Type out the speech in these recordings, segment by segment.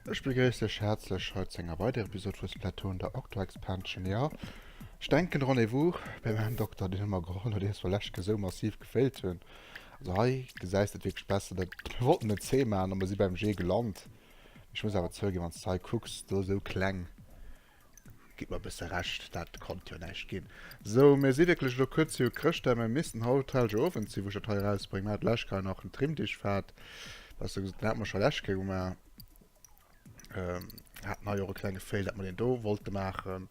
Ech begréissen iech häerzlech hei zu enger weiderer Episode vu Splatoon, der Octo Expansion. Jo, ech denken de Rendez-vous beim Aendokter, deen hu mer geholl, nodeems mer lescht Kéier esou massiv gefailt hunn. Also hei gesäis de et wierklech besser, dat mir wollten en C maachen a mer si beim G gelant. Ech muss awer zouginn, wann s de hei kucks, do esou kleng, Gitt mer e bësse Recht, dat konnt jo näischt ginn. Sou, mir si wierklech elo kuerz viru Chrëschtdag, mir missten haut Hellege Owend sinn, wou ech dat hei erausbréngen. Mir hate lescht Kéier nach en Trimmdichfahrt, besser gesot, den hate mer scho lescht Kéier gemaach. Ähm, haten hei och e klenge Fail, dat mer deen do wollte maachen.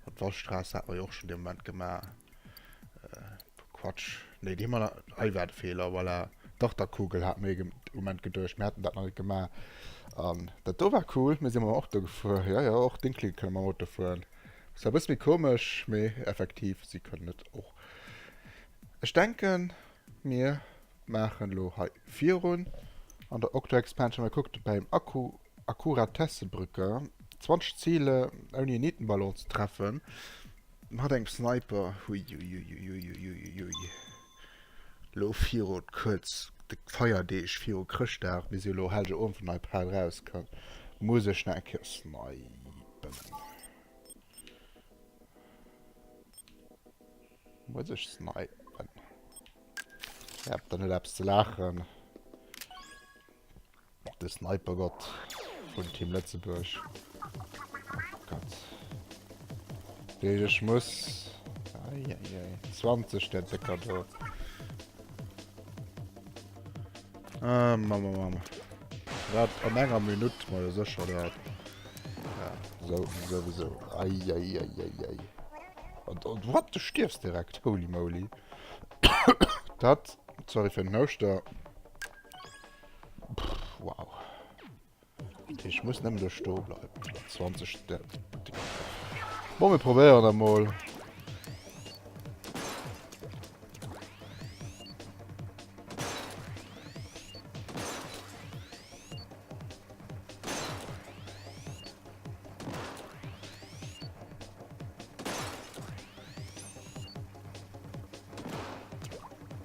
An d'Waschstraße hate mer jo och schonn dee Moment gemaach. Quatsch, nee, déi hu mer nach, hei war de Feeler, voilà. D'Achterkugel hat mir um Moment geduecht, mir hätten dat nach net gemaach. An dat do war cool, mir si mam Auto gefuer, jo, jo, och d'Inklinge kënne mam Auto fueren. Ass zwar e bësse méi komesch, mee effektiv, si kënnen et och. Ech denken, mir maachen elo hei virun an der Octo Expansion. Mir kucken beim Akku, Akkuratessebrücke, 20 Zile ouni en Nietenballon ze treffen. Mat engem Sniper, huiuiuiuiuiui. Lo viru kuerz de Feierdeeg, viru Chrëschtdag, bis elo Hellege Owend vun nei Part erauskënnt, muss ech nach eng Kéier snipen. Muss ech snipen. Ihr habt da net eppes ze laachen. De Snipergott vun Team Lëtzebuerg. Oh Gott. Dee ech muss. Eieiei. 20 der Décker do. Ah, Mama, Mama. Dat an enger Minutt mal jo sécher dat. Ja, so, sowieso. Eieieiei. Und, und what? Du stirbst direkt. Holy moly. Dat, sorry fir den Houschter. Pff, wow. Ich muss nëmmen do stoe bleiwen. 20 Bon, mir probéieren dat mol.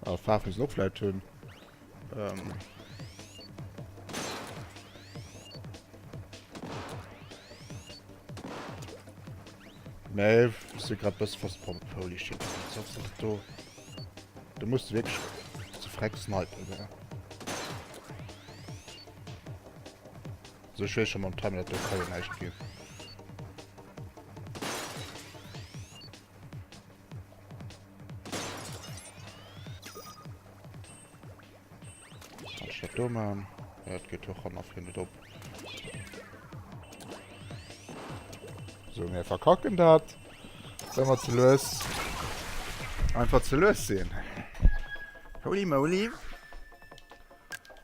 Ah, Farf müssen och vläit hunn. Ähm. Nee, ich si grad bësse fast Holy shit, was ass dat do? Du musst wirklich zu freck snipen, ne? So ich weiß schon mam Timer, dat do kann jo näischt ginn. Kann ich dat do machen? Ja, dat geht och an a net op. So, mir verkacken dat. Wenn wir zu lues. Einfach zu lues sinn. Holy moly.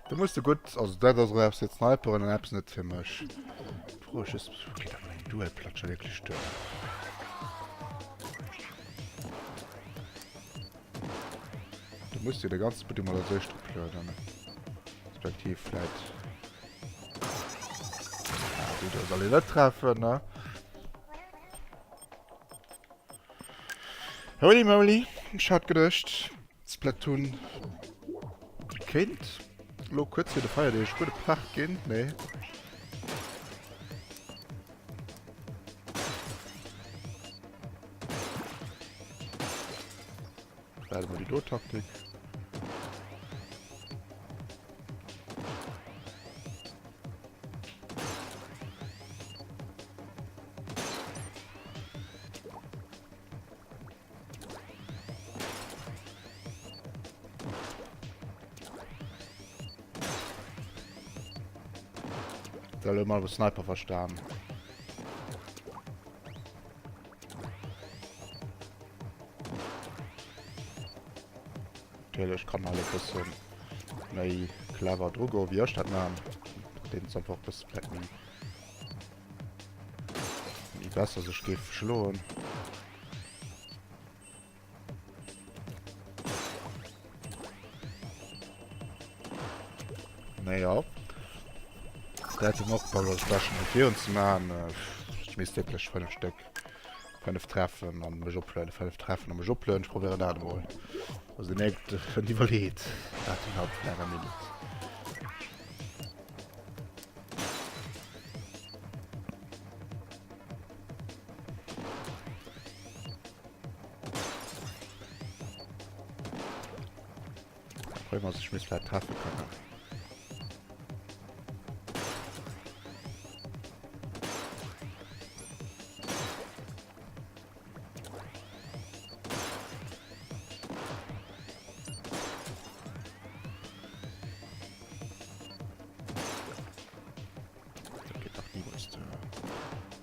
Du musst du gutt, also dat ass och eppes fir d'Sniperen an eppes net fir mech. D'Fro ass just, geet dat mat engem Dual-Platscher wierklech duer? Du musst dir de ganze Buddy mal als éischt oplueden. Respektiv vläit... Ah, déi do soll een net treffen, ne? Holy moly, ech hat geduecht, Splatoon kéint lo kuerz fir de Feierdeeg gudde Part ginn, mee Warte mal die do Taktik. Da lo mal Sniper verstan. Natierlech kann alle bëssen méi clever dru goen, wéi ech dat man. Deen ass einfach bësse vläit méi méi besser sech géif schloen. Naja. Dat huet och Bock als Special méi virun ze maachen. Ech misst wierklech 5 Stéck, 5 treffen an mech oplueden, 5 treffen an mech oplueden. Ech probéieren dat emol. Also dir mierkt, en iwwerleet dat innerhalb vun enger Minutt. Problem ass, ech misst vläit treffe kënnen. Dat geet dach niemals duer.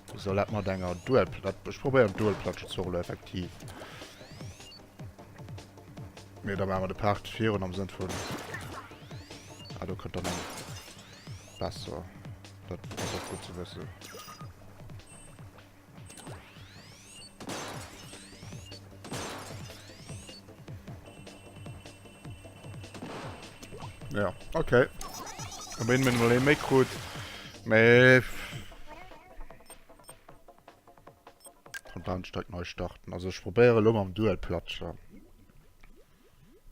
Wéi soll dat mat enger Dual... Ech probéieren d'Dual-Platsch ze elo effektiv. Mee da maache mer de Part virun am Sënn vun... Ah, do kënnt dann eng besser. Dat ass och gutt ze wëssen. Ja, okay. Ëmmerhin hunn mir emol ee méi krut. Mee... Von Bahnsteig neu starten. Also ech probéiere elo mam Dualplatscher.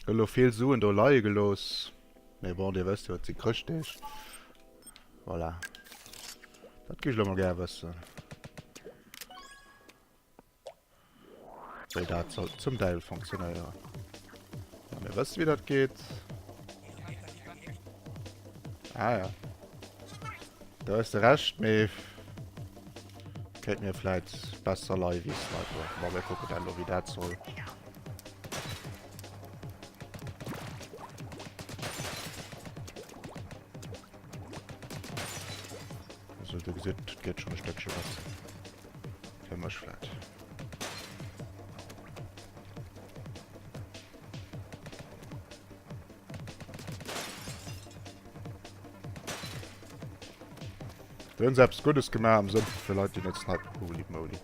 Elo vill Suen do leie gelooss. Mee bon, dir wësst jo, et si Chrëschtdeeg. Voilà. Dat géif ech elo mol gär wëssen. Wéi dat soll zum Däiwel funktionéieren. A mir wëssen, wéi dat geet. Ah ja. Do hues de Recht, mee kéint mir vläit besser leie wéi Sniper. Ma mir kucken dat elo, wéi dat soll. Also du gesitt, et geet schon e Stéckche besser. Fir mech vläit. Do hunn se eppes Guddes gemaach am Sënn vu fir Leit, déi net snipen. Holy moly.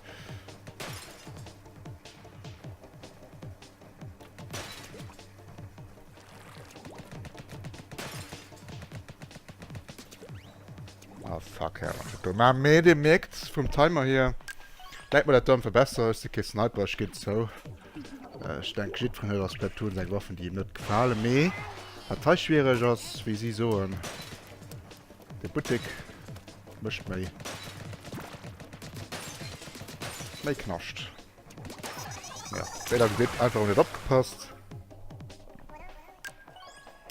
Ah fuck, ja, wat do ma mee dir mierkt vum Timer hier läit mer dat do einfach besser. Ech si kee Sniper, ech ginn zou. Äh, ech denke jiddwereen huet a Splatoon seng Waffen déi him net gefalen, mee wat hei schwiereg ass, wéi si soen, de Buttek mécht méi méi Knascht. Ja, wéi der gesitt, einfach net opgepasst.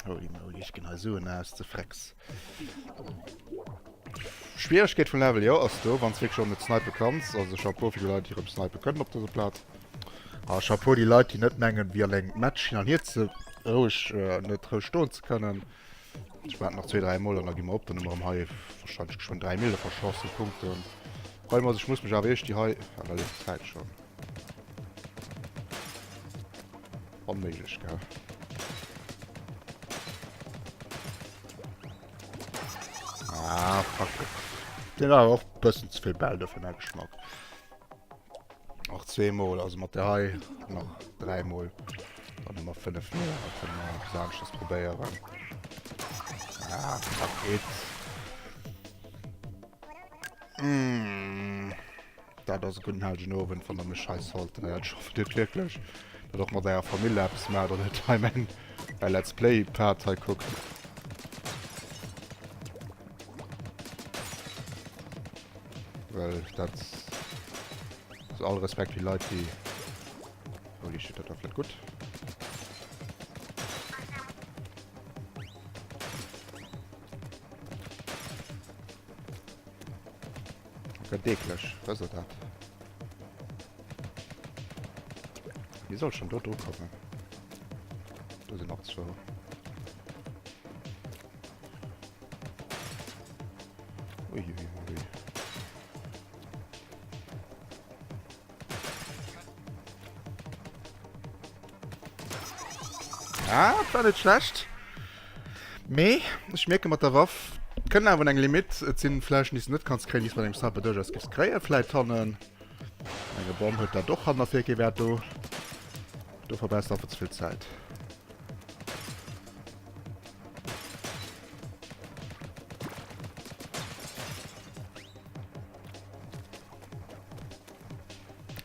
Holy moly, ech ginn hei Suen aus, de Frecks. Schwieregkeet vum Level, jo, ass do, wann s wierklech och net snipe kanns. Also Chapeau fir déi Leit, déi erëm snipe kënnen op dëser Plaz. A Chapeau déi Leit, déi net mengen, wéi an engem Match hin an hier ze roueg, net roueg stoen ze kënnen. Ech waarden nach zwee, dräi Mol an da gi mer op. Dann hu mer erëm hei wahrscheinlech geschwënn 3 Mille verschoss u Punkten. Problem ass, ech muss mech awer eescht déi hei... Ah, da leeft d'Zäit schonn. Onméiglech, gell? Ah, fuck. Den war och bëssen ze vill Bäll do fir mäi Geschmack. Och zweemol, also mat der hei nach dräimol. Dann hu mer 5 méi, da kënne mer eppes aneschters probéieren. Ah, fuck it. Mm. Dat ass e gudden hellegen Owend, wann der mech hei sollt. Ech hoffen dir hutt wierklech dat och mat ärer Famill eppes maacht an net hei mäin mäi Let's Play Part hei kuckt. Well dat also all Respekt fir Leit déi Holy shit, dat war vläit gutt. Gëtt eekleg, wësst der dat? Wie soll schon do dru kommen? Do sinn nach zwou. Uiuiui. Ah, dat war net schlecht. Mee ech mierke mat der Waff kënnt awer un eng Limite. Et sinn Flächen, déi s du net kanns kréien, déi s mat engem Sniper duerchaus géifs kréien. Vläit hannen. Enge Bomm huet dat och hanner fir kee Wäert do. Do verbrauchs du einfach ze vill Zäit.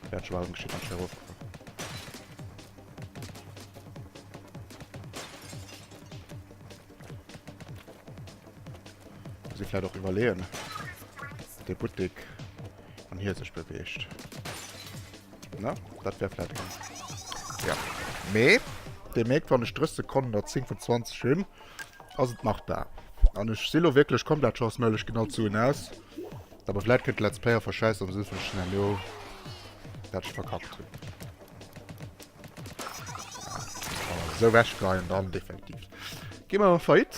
Wäert schon bal ëmgeschéit an d'Schéier erofgefuer. Muss ee vläit och iwwerleeën, ob dee Buttek an hir sech beweegt. Na, dat wär vläit eng. Ja. Mee, Dir mierkt, wann ech 30 Sekonnen oder 10 vun 20 hunn, ass et machbar. An ech si lo wierklech komplett chancenmëll, ech ginn all d'Suen aus. Awer vläit kënnt de Let's Player verschäissen am Sënn vun ech hunn herno dat ech verkackt hunn. Esou wechgeheien dann defektiv. Gi mer faillite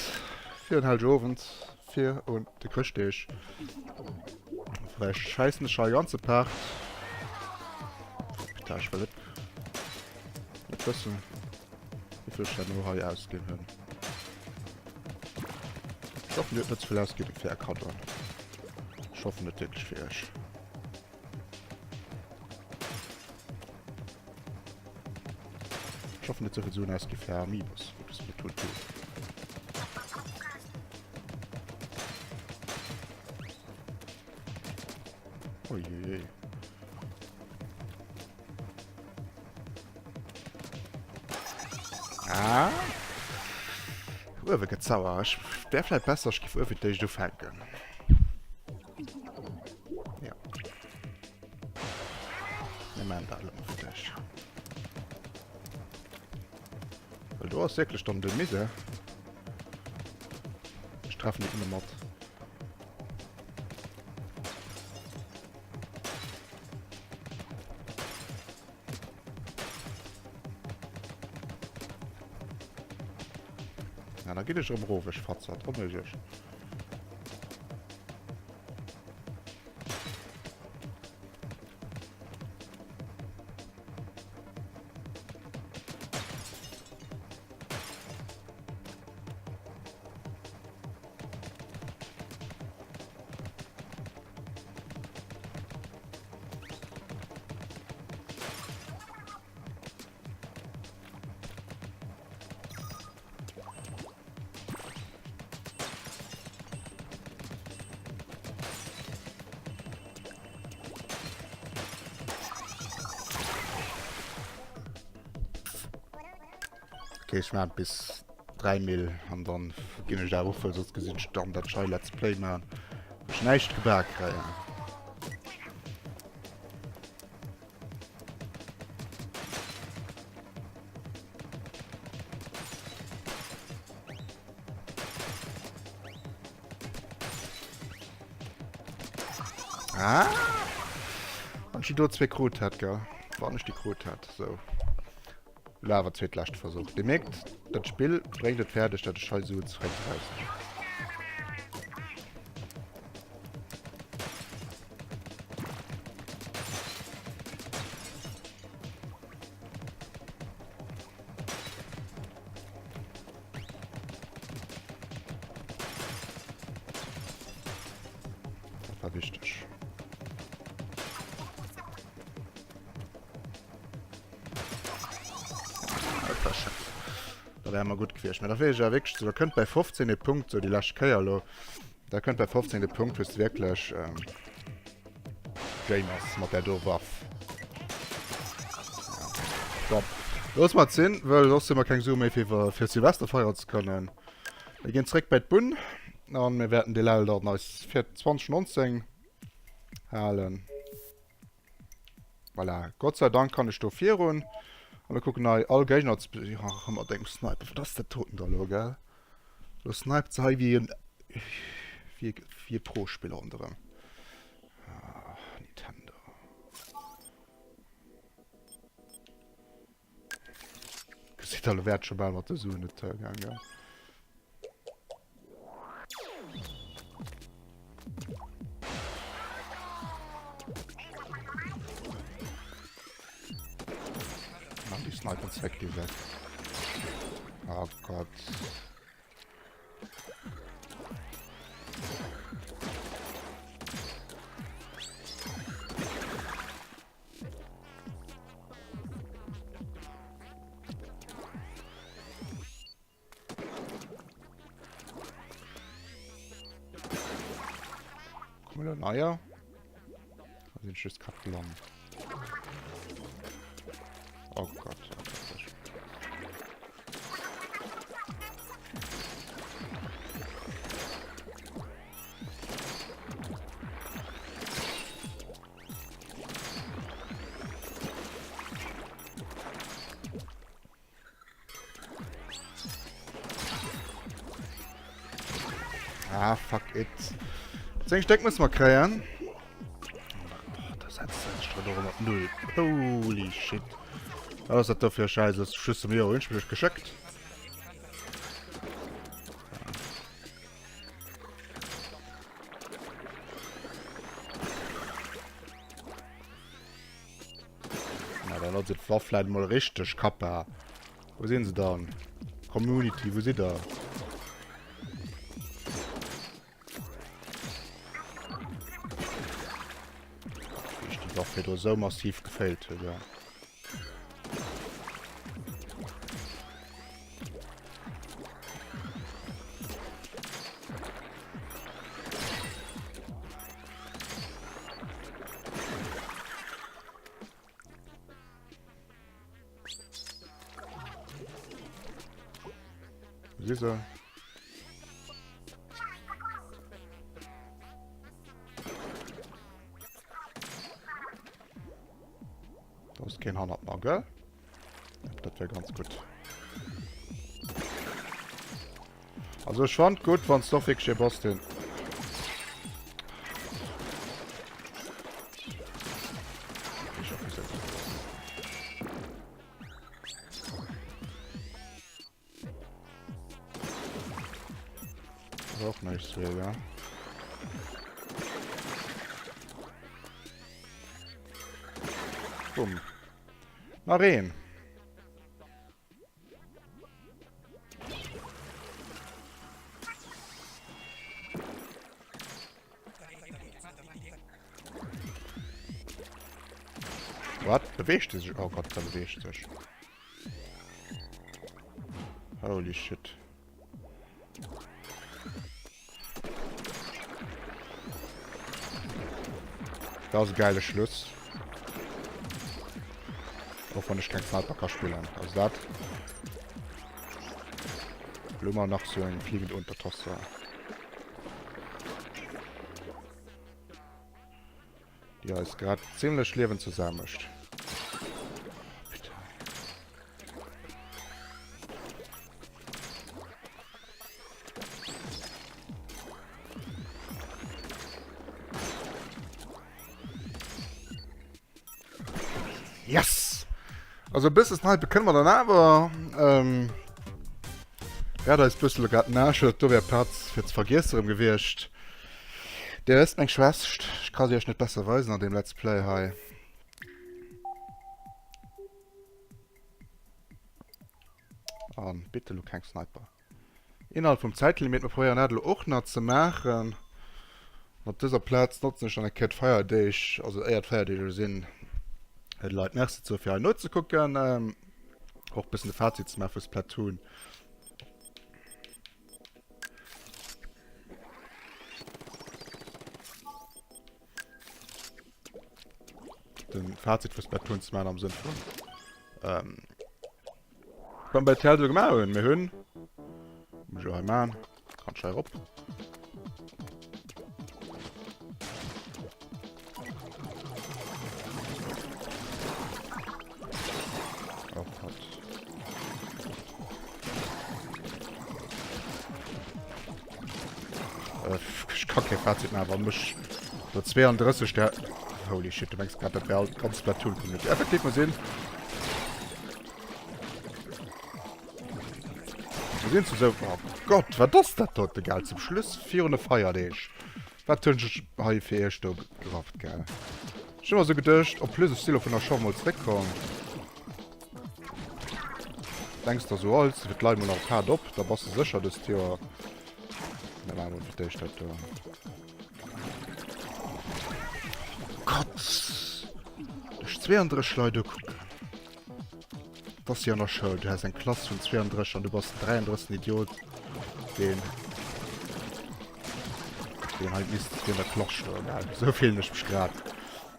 fir en hellege Owend, fir un de Chrëschtdeeg. Vläicht schäissen ech hei ganze Part. Putain, ech wëll net net wëssen, wéi vill ech herno hei ausginn hunn. Ech hoffen, dir hutt net ze vill ausginn fir är Kaddoen. Ech hoffen et wierklech fir iech. Ech hoffen net souvill Suen ausgi fir Amiibos, wou das mir tut tut. Uiuiui. Ah. Uewe gëtt sauer. Ech wär vläit besser, ech giff uewe d'éischt ufänken. Ja. Mir maachen dat elo mol fir dech. Well do ass wierklech dann de Misär. Ech treffen déi ënne mat. Na, da ginn ech erëm erof, ech Fatzert, onméiglech. Okay, ech maachen bis 3 Mil an dann ginn ech awer op, well soss gesinn ech dann dat ech hei Let's Play maachen, wou ech näischt gebak kréien. Ah! Wann ech déi do zwee krut hätt, gell? Wann ech déi krut hätt, sou. Lo awer zweet leschte Versuch. Dir mierkt, dat Spill bréngt et fäerdeg, dat ech hei Suen ze fréi erausginn. Dat war wichteg. Da wäre mer gutt gewiescht. Mä da wier ech awer wierklech, da kënnt bei 15 e Punkt, sou déi lescht Kéier elo, da kënnt bei 15 de Punkt, wou s de wierklech ähm, Gamers mat där do Waff. Ja. Komm, looss mer et sinn, well soss hu mer keng Sue méi fir, fir Silvester feieren ze kënnen. Mir ginn zréck bei d'Bunn an mir wäerten dee Level dann eis fir 2019 halen. Voilà, Gott sei Dank kann ech do virun. A mir kucken hei all Géigner ze besiegen. Ach, mat engem Sniper. Wat ass dat doten da lo, gell? Lo sniped se hei wéi en wéi wéi e Pro-Spiller ronderëm. Ah, Nintendo. Gesitt der, lo wäert scho bal mat de Suen net gaang, gell? Mann, déi snipen zréck, déi Säck. Oh Gott. Kommen da neier? Da sind just grad gelandet. Oh Gott. Ah, fuck it. 10 Stéck musse mer kréien. Oh, da setzt se sech do mat null. Holy shit. Was ass dat do fir e Schäiss? Ass Schluss zum Joer hunn ech mech geschéckt. Na, dann ass et war vläit mol richteg Kappa. Wou sinn se dann? Community, wou sidd der? Wéi ech déi Waff virdru sou massiv gefailt hunn, ja. Si se? Da ass keen hannert mer, gell? Dat wär ganz gutt. Also ech fand gutt, wann s du och wierklech ee bass, deen... Och näischt wéi, ja. Bumm. Nach een. Wat? Beweegt e sech? Oh Gott, der beweegt sech. Holy shit. Dat ass e geile Schluss. Och wann ech keng Sniper ka spillen. Also dat. Lo mal nach so eng fliegende Untertasse. Déi eis grad zimmlech Liewen zesammecht. Bitte. Yes! Also e bësse snipe kënne mer dann awer. Ähm, grad eis bëssele grad naschelt, do wär Platz fir ze vergiesse erëm gewiescht. Dir wësst meng Schwächt, ech ka se iech net besser weisen an deem Let's Play hei. An bitte lo keng Sniper. Innerhalb vum Zäitlimit, mir probéieren dat elo och nach ze maachen. Op dëser Plaz notzen ech dann eng Kéier d'Feierdeeg, also éier d'Feierdeeg elo sinn, de Leit Merci ze soen fir hei nozekucken, och e bëssen de Fazit ze maache vu Splatoon. Den Fazit vu Splatoon ze maachen am Sënn vun ähm, Beim bei TL gemaach hunn. Mir hunn muss ich hei machen. Kann ich hei rop. Oh Gott. Äh, ich kann kein Fazit machen, aber mich der 32 der Holy shit, du mengst grad, dat wär alt ganz Splatoon Community. Effektiv, wir sinn Wir sinn zu sou Oh Gott, wat ass dat dote gell zum Schluss virun de Feierdeeg. Wat hunn ech hei fir iech do gerafft gell. Ech hu mer sou geduecht, en plus ech si lo vun der Schaff mol zréckkomm. Denks der sou als fir d'Leit mol nach e Pad op, da bass de sécher dëst Joer. Da maache mer fir d'éischt dat do. Gott! Dech 32 Leit ukucken. Dass si an der Schoul, du has eng Klass vun 32 an du bass den 33. Idiot, deen deen hei misst fir an der Klass stoen. Gell? Sou fillen ech mech grad.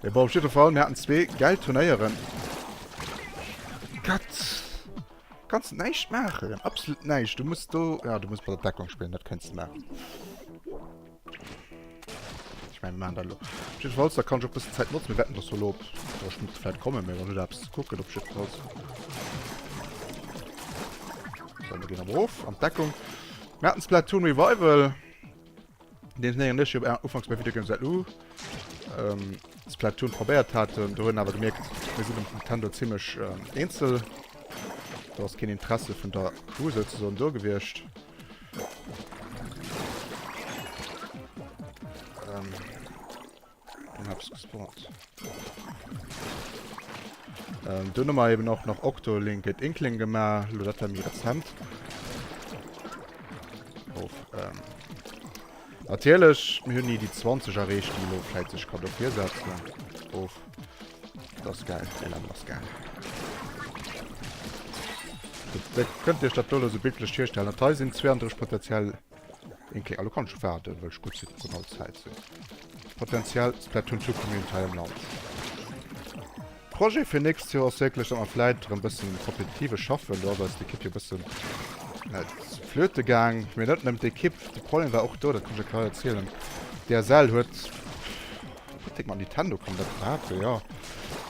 Mee bon, op jidde Fall, mir haten zwee gäil Turnéieren. Gott! Kanns näischt maachen, absolut näischt. Du muss do, ja, du muss bei der Deckung spillen, dat kéints de maachen. Ich mein, wir machen dat elo. Op jiddefalls, da kann ech och bëssen Zäit notzen. Mir wäerten dass elo op 30 Minutte vläit kommen, mee wann huet eppes ze kucken, op jiddefalls. So, mir ginn erëm erof an d'Deckung. Mir haten Splatoon Revival. Deems Néi an ech jo ufanks bei Video Games LU Splatoon probéiert haten, do hunn awer gemierkt, mir si beim Nintendo zimmlech eenzel. Do ass keen Interesse vun der Crew souzesoen do gewiescht. Dann hab ich gespawnt. Ähm, dunn hu mer eben och nach Octolink géint Inkling gemaach. Lo dat war méi rezent. Of, ähm, natierlech, mir hunn ni déi 20 erreecht, déi elo vläit sech kann do virsetzen. Of. Dat ass geil, dee Level ass geil. Da kënnt Dir iech dat do elo sou bildlech virstellen. Dat hei sinn 32 potenziell Inkling. Ah, lo kann ech scho waarden, well ech gutt sinn, gutt all Zäit sinn. Potenziell Splatoon 2 Community hei am Land. Projet fir nächst Joer ass wierklech, datt mer vläit erëm bëssen kompetitive schaffen. Do ass eis d'Ekipp jo bëssen flöte gaang. Mee net nëmmen d'Ekipp, de Problem war och do, dat kann ech iech hei erzielen, DSL huet Politik mat Nintendo, kann dat behaapten, jo.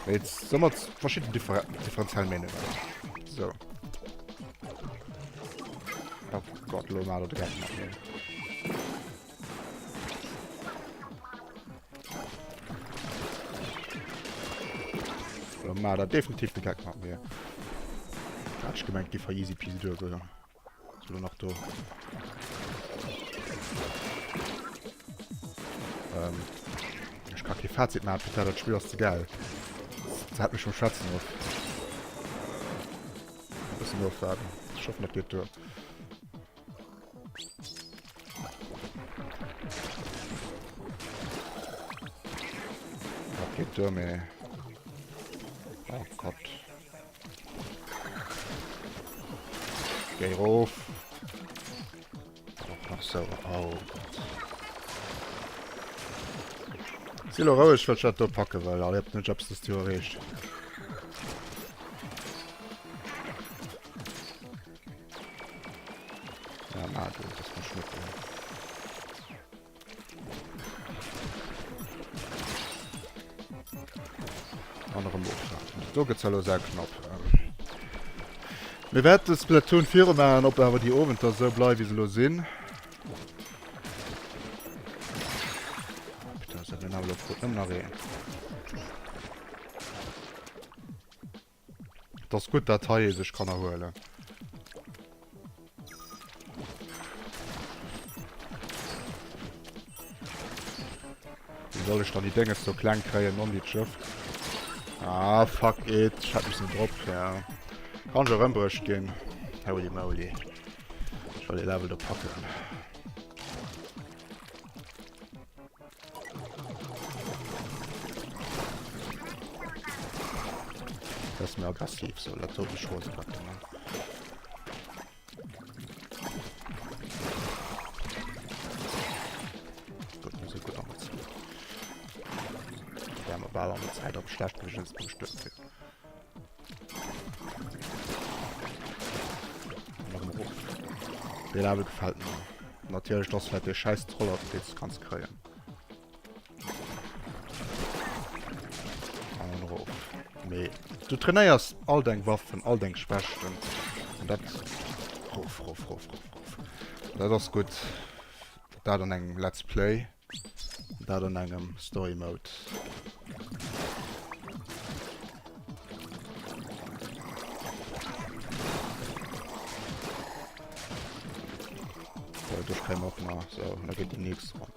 Mee et si mat verschidden differenziell Meenungen. Sou. Oh Gott, lo maacht der de Geck mat mir. Lo maacht der definitiv de Geck mat mir. Hat ech gemengt, géif hei easy peasy duergoen. Ass lo nach do. Ähm, ech ka kee Fazit maachen, Peter, dat Spill ass ze geil. Dat hält mech vum Schwätzen of. E bëssen ofwaarden. Ech hoffen, dat geet duer. Dat geet duer, mee... Oh Gott. Géi erof. Och nach sou. Oh Gott. Si lo roueg, well ech dat do packe wëll. Allez, hab net eppes dëst Joer erreecht. Ja, ma du, das muss schnuppen. An erëm ofwarten. Do gëtt elo sehr knapp. Mir wäerte Splatoon viru maachen, ob awer déi Owenter esou bleiwen, wéi se elo sinn. Putain, se hunn awer elo krut nëmmen nach een. Et ass gutt, dat hei ee sech kann erhuelen. Wéi soll ech dann déi Dénges do kleng kréien, non déi d'Schëff? Ah, fuck it. Ech hat missen drop, ja. Kann ech och ëmbruecht ginn. Holy moly. Ech wëll dee Level do packen. Dat ass méi aggressiv, sou. Dat sollt mech rose packen, ne? Gutt, mir si gutt an der Zäit. Wäre mer bal an der Zäit, op schlecht gewesen, bin ech duerfir. Dee Level gefällt mir. Natierlech, dass vläit dee schäiss Troller, deen s du kanns kréien. An erof. Mee du trainéiers all deng Waffen, all deng Schwächten. An dat... Rof, rof, rof, rof, rof. Dat ass gutt. Dat an engem Let's Play. Dat an engem Story Mode. So, das kann auch noch. So, und dann geht die nächste Runde.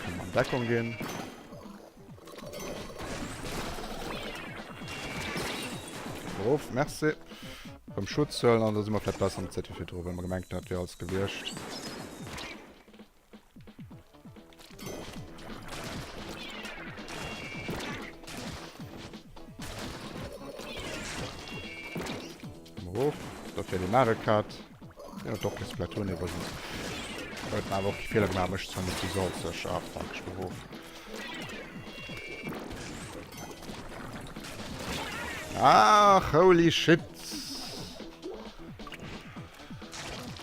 Kann man Deckung gehen. Erof, merci. Beim Schutz huelen an da si mer vläicht besser am Zäit wéi virdru, well mer gemengt hunn, dat wier alles gewiescht. Erof, dat wär déi Mario Kart. Ja, doch, kee Splatoon iwwregens. Huet mer awer och kee Feeler gemaach, mécht zwar net sou salzeg. Ah, fuck, ech bin erof. Ach, holy shit!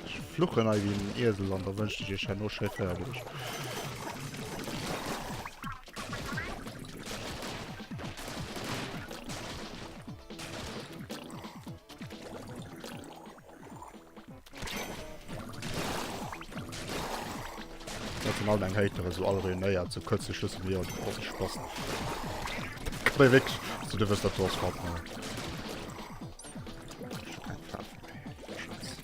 Ech fluchen hei wéi en Iesel an da wënschen ech iech herno schéi Feierdeeg. Sinn all meng Hatere sou all ruinéiert, sou kuerz vir Schluss vum Joer, du grosse Spast. Kann ee wierklech, sou du wëss dat du ass grad mol. Ech hu keng Faarf méi, Scheiss.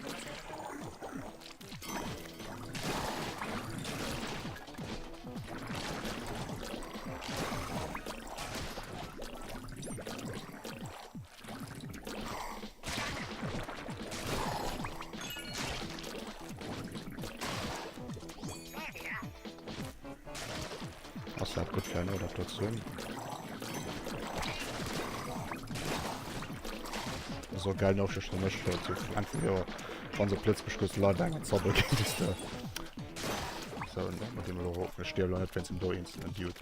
Ass dat gutt fir eng Adaptatioun? So geil Nachricht schon nicht so Enn vum Joer wann se op Lëtzebuerg goes Leit enger Zappel ginn bis de so mat dem elo hoffen ech stierf lo net wéinst dem do eenzelen Dude.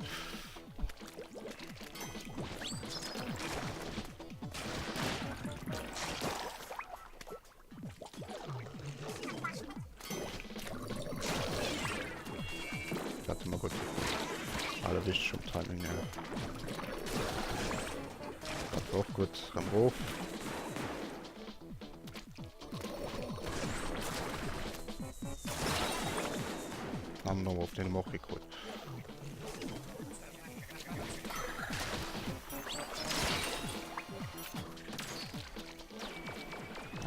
Dat hu mer gutt. Alle wichteg um Timing her. Dat war och gutt. Rem rof. An noch op den och gekrut.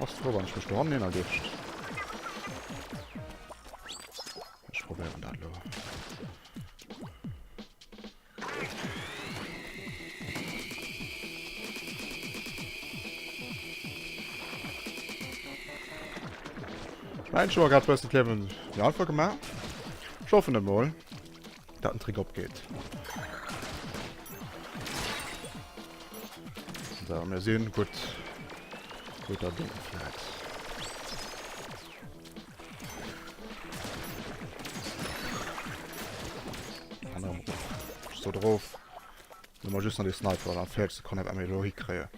Ass froh, wann ech mech do hannen ergischt. Ech probéieren dat lo. Ich mein, ich habe gerade bëssen d'Liewen méi einfach gemaach. Ich hoffen emol, dat den Trick opgeet. So, mir sinn gutt guter Ding vläit. So drauf. Nur just noch die Sniper, dann fährt kann ich einmal hinkriegen.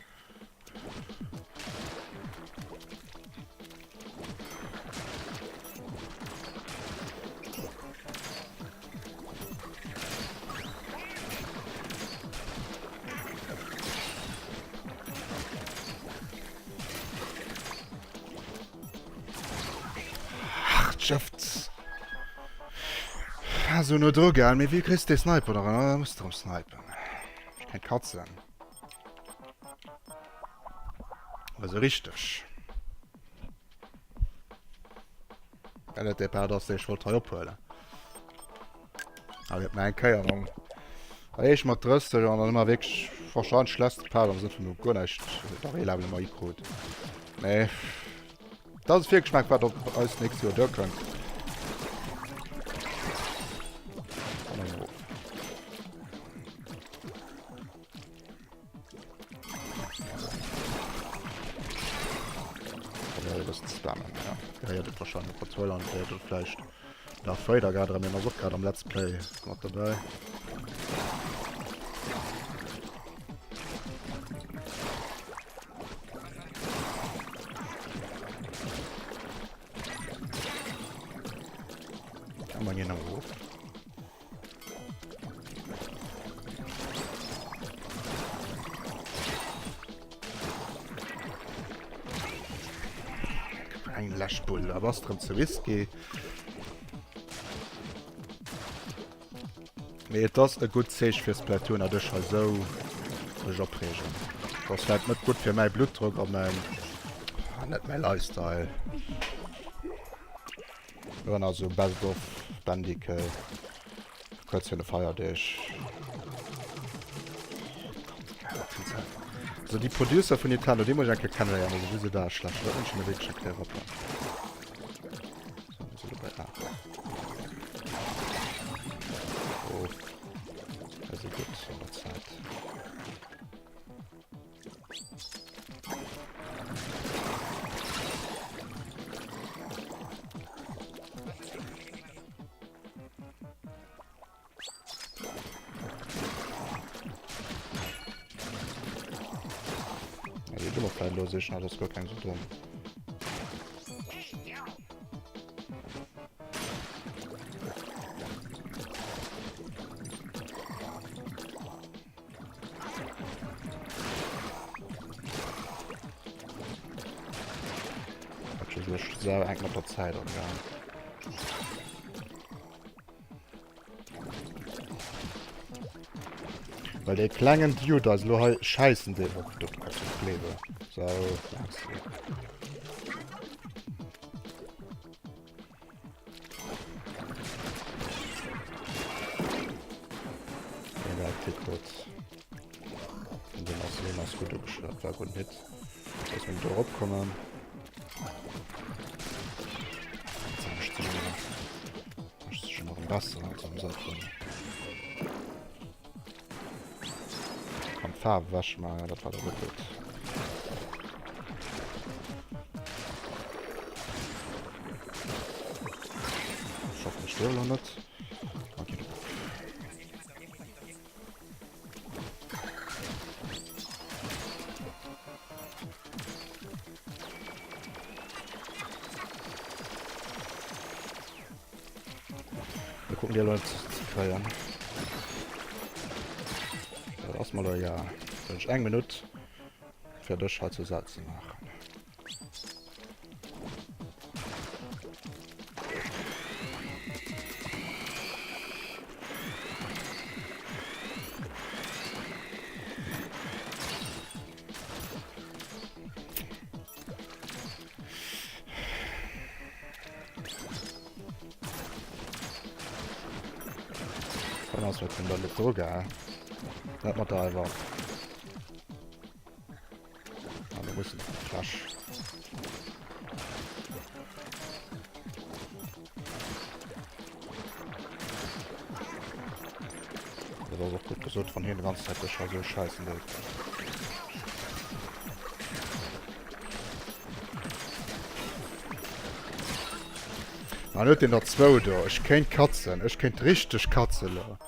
Ach, Jëfts. Ah, so no dru gell, mee wéi kriss de Sniper da ran? Da muss de rëm snipen. Ech keng Katzen. Also richteg. Well dat dee Part ass, dee ech wollt hei ophuelen. Aber ich hab mir eng Kéier dann eréischt mat 30 an dann ëmmer wierklech wahrscheinlech schlechtste Part am Sënn vun guer näischt der Level ëmmer hikrut. Nee. Dat ass Virgeschmack wat op eis nächst Joer duerkënnt. Gehéiert et wahrscheinlich op Patrol an gehéiert et vläicht nach Freider grad erëm, hien ass och grad am Let's Play mat dobäi. Kann man hier noch hoch? Eng Läschbull, awer ass drëm ze risky. Mee et ass e gutt Zeech fir Splatoon, dat ech hei sou mech opreegen. Dat ass vläit net gutt fir mäi Bluttdrock a mäin, net mäi Lifestyle. Mir hunn also Best of Bendicke kuerz virun de Feierdeeg. Also déi Producer vun Nintendo, déi muss ech eng Kéier kennenléieren. Also wéi se da schlecht, dat wënsch ech mir wierklech eng Kéier hoppen. So, mir si lo bei A. Oh, mir si gutt an der Zäit. Ja, die dummer Pfeil los ist, das gar kein so dumm. Sau enk mat der Zäit angaang. Well dee klengen Dude eis elo hei schäissen deet. Och dat kanns du net gleewen. Sou, merci. Egal, Tick huet. An den ass, den ass gutt ugeschloen. War gudden Hit. Dass mir do eropkommen. Besser als am Sattel. Kann d'Faarf ewechmaachen, dat war da net gutt. Ich hoffe, ich stirb noch net. Okay. Wir gucken die Leute zu kréien. Dat ass mal egal. Dann ech eng Minute fir dech hei zu sat ze maachen. Dann ass wat vun der Droga. Dat mat der einfach. Ah, da muss Flasch. Dat ass och gutt gesot, wann hien de ganze Zäit dech hei sou scheissen deet. An huet den der zwou do. Ech kéint katzen. Ech kéint richteg katzen lo.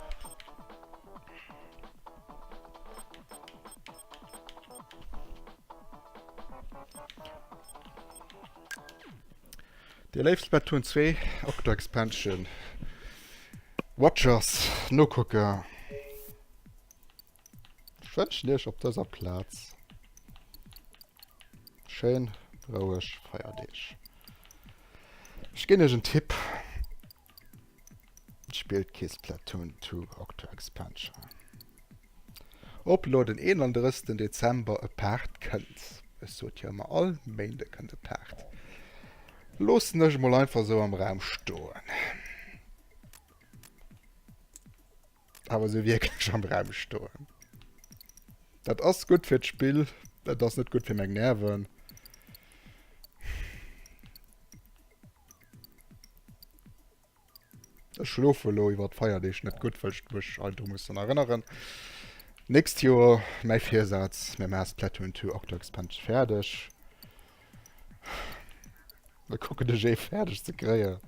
Dir léif Splatoon 2 Octo Expansion Watchers, Nokucker, ech wënschen iech op dëser Plaz schéin roueg Feierdeeg. Ech ginn iech en Tipp, Spillt kee Splatoon 2 Octo Expansion. Ob lo den 31. Dezember e Part kënnt, ech sot jo ëmmer all Méinde kënnt e Part, loossen ech mol einfach sou am Raum stoen. Awer sou wierklech am Raum stoen. Dat ass gutt fir d'Spill, dat ass net gutt fir meng Nerven. Ech schlofe elo iwwer d'Feierdeeg net gutt, well ech mech hei dru muss dann erënneren. Nächst Joer, mäi Virsaz, mir maache Splatoon 2 Octo Expansion fäerdeg. Mir kucken de Jeu fäerdeg ze kréien.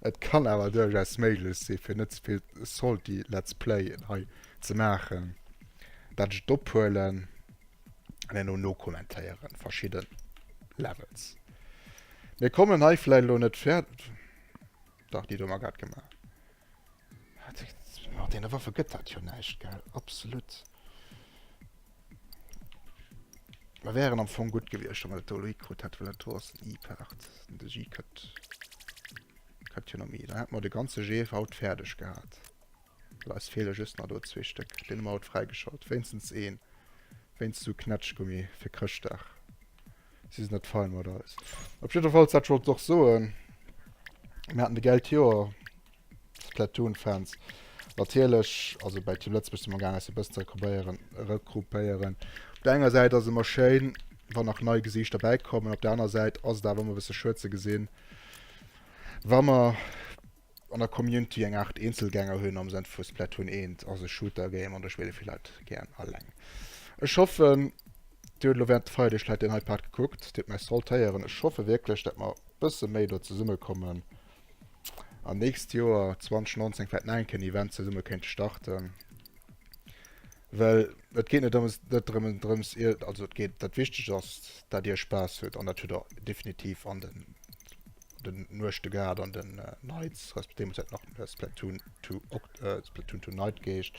Et kann awer duerchaus méiglech si fir net ze vill salty Let's Playen hei ze maachen, dat ech et ophuelen an herno nokommentéieren verschidde Levels. Mir kommen hei vläicht elo net fäerdeg. Dach, déi do hu mer grad gemaach. Mat deene Waffe gëtt dat jo näischt, gell? Absolut. Mer wären am Fong gutt gewiescht, wa mer dat do elo hikrut hätten, well dat do ass den I-Part. De J kënnt, kënnt jo no méi. Dann hätte mer de ganze Jeef haut fäerdeg gehat. Well eis feele just nach do zwee Stéck. Deen hu mer haut fräigeschalt. Wéinstens een. Wéinst sou Knätschgummi fir Chrëschtdag. Si sinn net fein mat eis. Op jiddefalls, dat wollt ech och soen, mir haten e gäilt Joer, Splatoon-Fans. Natierlech, also bei Team Lëtzebuerg si mer amgaang eis e bëssen ze rekrupéieren, regroupéieren. Op der enger Säit ass et ëmmer schéin, wann nach nei Gesiichter bäikommen. Op der aner Säit ass et awer ëmmer e bësse schued ze gesinn, wa mer an der Community eng Art Eenzelgänger hunn am Sënn vu Splatoon 1 ass e Shooter Game an do spille vill Leit gären alleng. Ech hoffen dir hutt elo während de Feierdeeg vläit deen hei Part gekuckt, dir hutt mäi Salt héieren. Ech hoffe wierklech dat mer bësse méi do zesumme kommen an nächst Joer 2019 vläit nach eng Kéier en Event zesumme kéinte starten. Well et geet net ëms net drëm drëms ihr also et geet dat Wichtegst ass dat dir Spaass hutt an dat hutt der definitiv an den den Nuechte gehat an den Nights, resp. Deemools hat nach Splatoon 2 Oct äh, Splatoon 2 Night geheescht.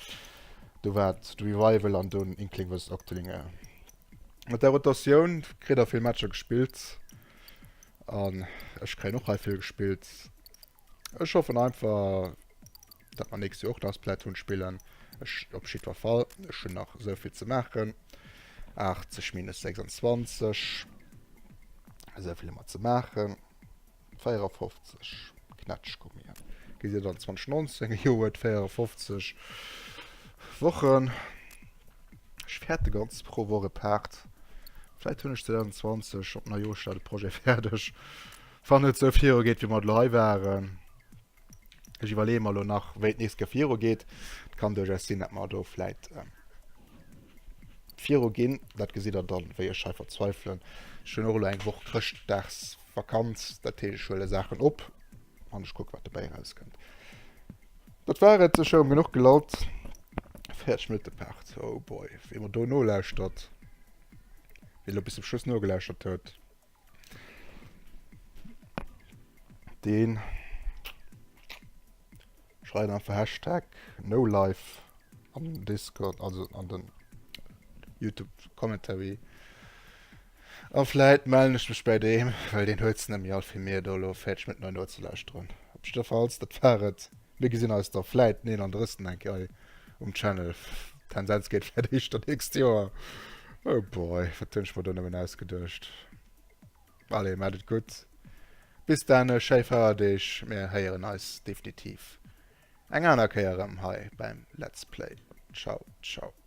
Do war et de Revival an dunn Inkling vs Octoling. Mat der Rotatioun kritt der vill Matcher gespillt an ech kréien och hei vill gespillt. Ech hoffen einfach. datt mer nächst Joer och nach Splatoon spillen. Ech op jiddwer Fall, ech hunn nach esou vill ze maachen. 80 minus 26, esou vill hu mer ze maachen. 54 Knätschgummien. Gesitt Dir dann 2019, e Joer huet 54 Wochen. Ech fäerte ganz pro Woch e Part. Vläit hunn ech 2020 op Neijooschdag de Projet fäerdeg, wann et sou viru geet, wéi mer et elo hei waren. Ech iwwerleeë mer elo nach, wéi et nächst Kéier viru geet. Et kann duerchaus sinn, datt mer do vläit viru ginn. Dat gesitt Der dann, wéi ech hei verzweifelen. Ech hunn och elo eng Woch Chrëschtdagsvakanz, dat heescht, ech huele Saachen op an ech kucke wat dobäi erauskënnt. Dat war et, ech hu erëm genuch gelallt. 40 Minutte Part, oh boy, wee mer do nolauschtert, wee elo bis zum Schluss nogelauschtert huet. Deen schreift einfach Hashtag NoLife an den Discord, also an den YouTube Commentary. A vläit mellen ech mech bäi deem, well deen huet se nemmi all fir mir do elo 40 Minutten hei nozelauschteren. Op jiddwerfalls, dat war et. Mir gesinn eis da vläit den 31. eng Kéier hei um Channel. Tendenz geet vläit éischter nächst Joer. Oh boy, wat hunn ech mer do nëmmen ausgeduecht. Allez, maacht et gutt. Bis dann, schéi Feierdeeg. Mir héieren eis definitiv eng aner Kéier erëm hei beim Let's Play. Ciao, ciao.